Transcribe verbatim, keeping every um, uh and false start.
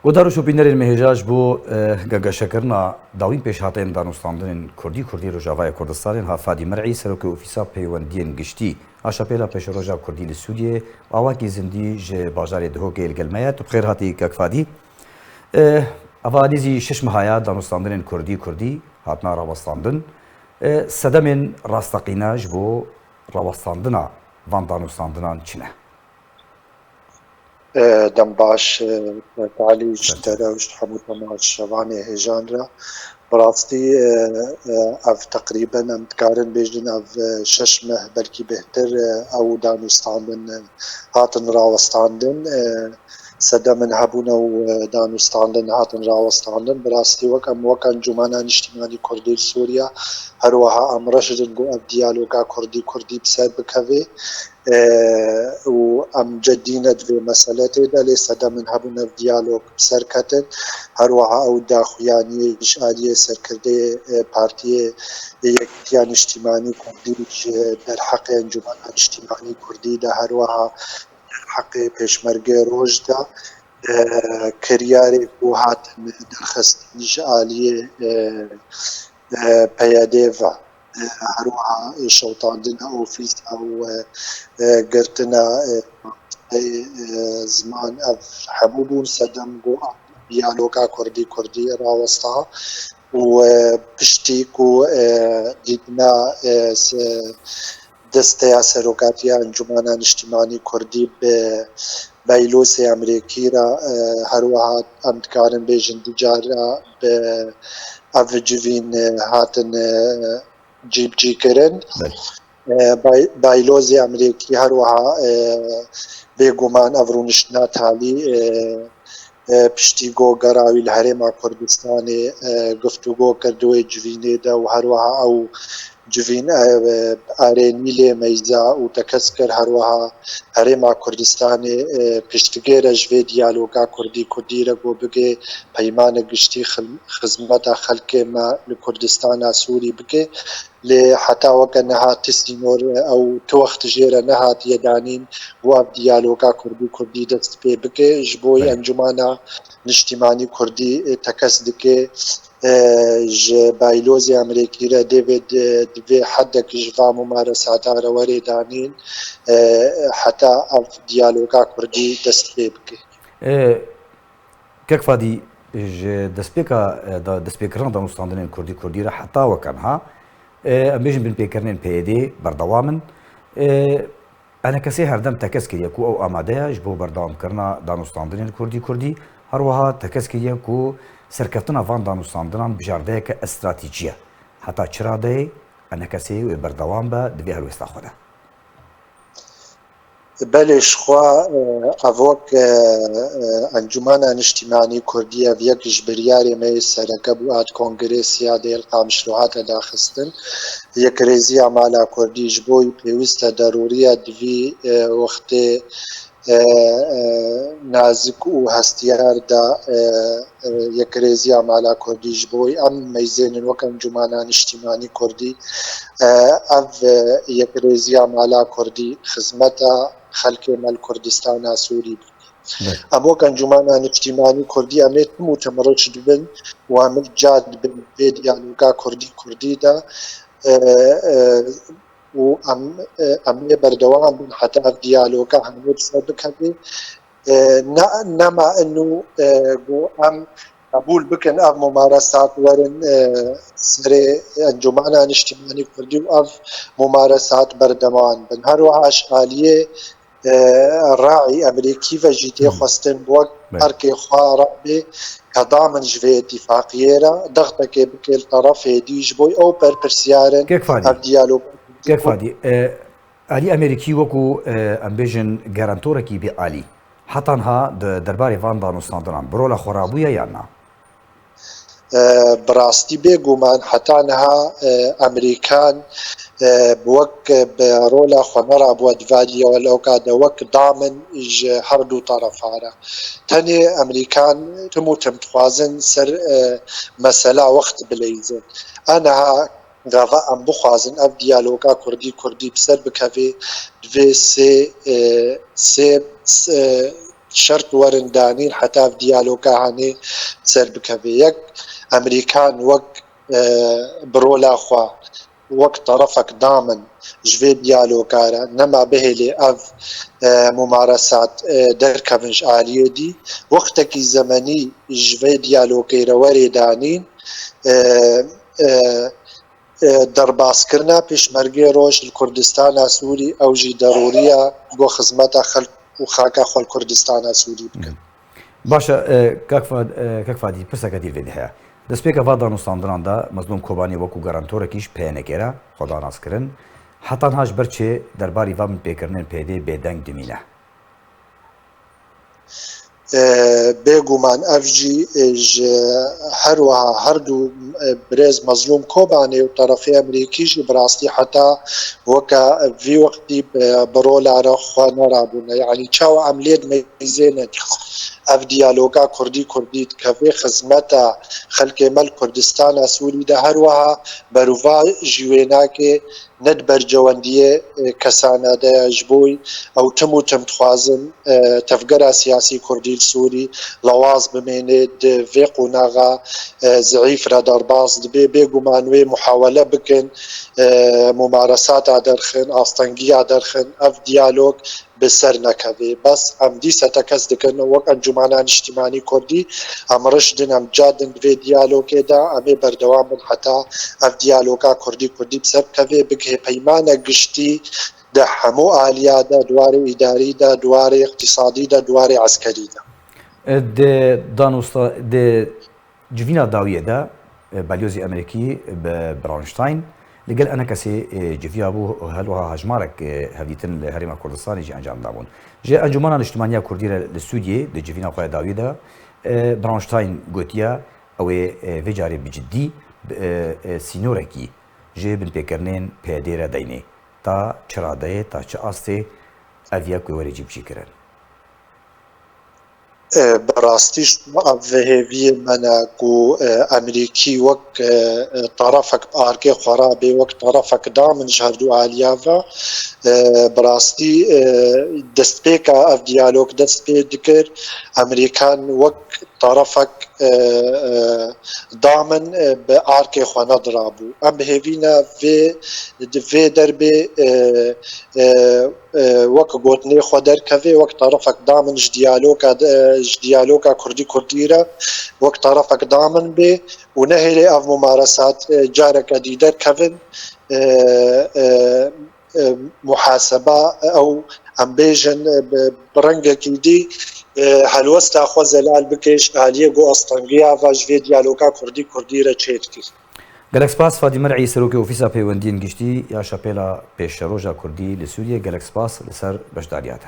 Guhdar û şopînerên me hêja ji bo, eh, geşekirina dawîn pêşhateyên danûstandinên Kurdî, Kurdî Rojavayê Kurdistanê, niha Fadî Mir'î, Serokê Ofîsa Peywendiyên Giştî a Şepêla Pêşeroja Kurdî li Sûriyê, awakî zindî ji bajarê Dihokê li gel me ye. Tu bi xêr hatî, kek Fadî. Eh, eva alî zî şeş meha ye danûstandinên Kurdî, Kurdî hatina rawestandin. Eh, sedemên rasteqîne ji bo rawestandina van danûstandinan çi ne? E, dem baş, e, Talî, ji te re û ji hemû temaşevanê hêjan re. Bi rastî, e, e, ev teqrîben em dikarin bêjin, ev, e, şeş meh, belkî bêhtir, e, ew danûstandin, e, hatin rawestandin. E, sedemên hebûne û, e, danûstandin hatin rawestandin. Bi rastî wek em, wek Encûmena Niştîmanî Kurdî li Sûriye, her wiha em reş din ku ev diyaloga Kurdî-Kurdî bi ser bikeve. E, û em ceddî ne di vê meselê tê de, lê sedemên hebûn ev diyalog bi ser ketin. Her wiha ew daxuyaniyê ji aliyê serkirdeyê, e, Partiyê Yekîtiya Niştîmanî Kurdî ji derheqê Encûmena Niştîmanî Kurdî de, her wiha derheqê Pêşmergê Roj de, e, kiryarê ku hatin derxistin ji aliyê, e, e, P Y D ve. E, her wiha şewitandina ofîsa û, e, e, girtina, e, e, ziman, ev hemû bûn sedem ku diyaloga Kurdî-Kurdî rawesta û, e, piştî ku, e, dîtina, e, se-, desteya serokatiya Encûmena Niştîmanî Kurdî bi Beylosê Amerîkî re, e, her wiha em dikarin bêjin du cara bi ev civîn, e, hatin, e, cîbicîkirin. Belê. E, Bay-, Baylozê Amerîkî her wiha, e, bêguman ev rûniştina talî, e, e, piştî ku gera wî li Herêma Kurdistanê, e, guftûgo kir di wê civînê de û her wiha ew civîn, e, e, arê Nîlê meyza û tekez kir, her wiha Herêma Kurdistanê, e, piştgê re ji vê diyaloga Kurdî-Kurdî re ku bigê peymanek giştî xil-, xizmeta xelkê me li Kurdistana Sûrî bike. Lê heta weke niha ti sînor, e, ew ti wext jê re nehatiye danîn, ku ev diyaloga Kurdî-Kurdî dest pê bike. Ji bo Belê. Encûmana Niştîmanî Kurdî, e, tekez dike, e, ji Baylozê Amerîkî re dê vê di, di vê hedek ji va mumaresata re were danîn, e, heta ev diyaloga Kurdî dest pê bike. E, Kek Fadî, ji destpêka, e, da, destpêkirina danûstandinên Kurdî-Kurdî re heta weke niha, e, em bêjin binpêkirinên P Y D berdewam in. E, ENKSê herdem tekez kiriye ku ew amade ye ji bo berdewamkirina danûstandinên Kurdî-Kurdî. Her wiha tekez kiriye ku serkeftina van danûstandinan bijardeyeke estratejî ye. Heta çi radeyê ENKSê wê berdewam be di vê helwêsta xwe de? Belê, jixwe, e, ev wek, e, e, Encûmena Niştîmanî Kurdî, ev yek ji biryarê me yê sereke bû, a di Kongrê Siyadê li Qamişlo hate daxistin. Yekrêziya mala Kurdî ji bo wî pêwîst e, derûrî ye, di vî, e, wextê, e, e, nazik û hestiyar de, e, e, yekrêziya mala Kurdî ji bo wî em meyzênin wek Encûmena Niştîmanî Kurdî, e, ev, e, yekrêziya mala Kurdî xizmeta xelkê me li Kurdistana Sûrî bike. Belê. Em wek Encûmena Niştîmanî Kurdî em ê tim û tim reş dibin û em ê ca dibin vê diyaloga Kurdî-Kurdî de, e, e, û em, e, em ê berdewam bin heta ev diyaloga hemû bi ser bikeve. E, ne, nema inu, e, ku em qebûl bikin ev mumaresat werin, e, serê Encûmena Niştîmanî Kurdî û ev mumaresat berdewam bin. Her wiha ji aliyê, e, raî Amerîkî ve jî tê Hı. xwestin bi wek Belê. erkê xwe rabe ke damin ji vê îtîfaqiyê re dextekê bike li terefê dî ji bo ew berpirsiyar in Kek Fadî. ev diyalog. Kek Fadî, e, alî Amerîkî wekû, e, em bêjin garantorekî bê alî. Heta niha di derbarê van danûstandinan bi rola xwe rabûye yan na? E, bi rastî bêguman heta niha, e, Amerîkan, e, bi wek, e, bi rola xwe nerabûye di vadiye wek oka de wek damin ji her du terefa re. Tenê Amerîkan tim û tim dixwazin ser, e, mesela wext bileyzin. A niha gava em bixwazin ev diyaloga Kurdî-Kurdî bi ser bikeve, divê sê, e, sê, sê, şert werin danîn heta ev diyaloga hanê ser bikeve. Yek, Emerîkan wek, e, bi rola xwe, wek terefek damin ji vê diyaloga re, nema bihêlê ev, e, mumaresat, e, derkevin ji aliyê dî. Wextekî zemenî ji vê diyalogê re werê danîn, e, e, e, derbaskirina pêşmergê roj li Kurdistana Sûrî, ew jî derûriya bo xizmeta xelk û xaka xwe li Kurdistana Sûrî bikin. Baş e, e, kak Fa-, e, kak Fadî, pirseke dî li vê de heye. Destpêka va danûstandinan de Mezlûm Kobanî wekû garantorekî ji P N G re xwe da naskirin. Heta niha ji ber çi derbarî va binpêkirinên P Y D'ê bêdeng dimîne? E, bêguman ev jî, e, ji her wiha her du, e, birêz Mezlûm Kobanê û terefê Emerîkî jî bi rastî heta weke vî wextî bi, bi rola re xwe nerabûne. Yanî çawa em lê dimeyzêne ev diyaloga Kurdî Kurdî dikeve xizmeta xelkê me li Kurdistana Sûrî de, her wiha berûva jî wê nake ne di bercewendiyê, e, kesane de ye, ji bo ew tim û tim dixwazin, e, tevgera siyasî kurdî li Sûrî lawaz bimêne, di vê qonaxa, e, zeîf re derbas dibe. Bêguman wê muhawele bikin, e, mumaresata derxin, astengiya derxin, ev diyalog bi ser nekeve. Bes em dîsa tekez dikin, wek Encûmena Niştîmanî Kurdî, em riş din, em ca din di vê diyalogê de, em ê berdewam bin heta ev diyaloga Kurdî Kurdî bi ser bikeve, bigihê peymane giştî di hemû aliya de, di warê îdarî de, di warê îqtîsadî de, di warê eskerî de. Di danûsta-, di civîna dawiyê de, e, balyozî Amerîkî bi Bronstein li gel enekesê, e, civiya bû, her wiha hejmarek, e, hevdîtin li Herêma Kurdistanê jî encam dabûn. Ji Encûmena Niştimaniya Kurdî re li Swîdiyê di civîna xwe ya dawiyê de, e, Bronstein gotiye, ew ê, e, vê carê bi ciddî, bi, e, e, sînorekî ji binpêkirinên P Y D'ê re deynê. Ta çi radeyê, ta çi astê ev yek wê were cîbicîkirin? E, bi rastî ji bo ev hêviyê me ne ku, e, Emerîkî wek, e, e, tarafek bi arkê xwe re bê, wek tarafek damin ji her du aliya ve. E, bi rastî, e, destpêka ev diyalog dest pê dikir, Emerîkan wek tarafek, e, e, damin, e, bi arkê xwe nedirabû. Em bi hêvî ne vê, di vê derbê, e, e, e, wek gotinê xwe derkeve, wek tarafek damin ji diyaloga de, ji diyaloga Kurdî Kurdî re, wek tarafek damin bê û nehêlê ev mumaresat, e, careke dî derkevin, e, e, e, muhaseba, ew em bêjin, e, bi, bi rengekî dî, e, helwesta xwe zelal bike ji aliyê ku astengiya ve ji vê diyaloga Kurdî Kurdî re çêdike. Gelek spas, Fadî Mer'î, Serokê Ofîsa Pêwendiyên Giştî ya Şapêla Pêşeroja Kurdî li Sûriyê, gelek spas li ser beşdariya te.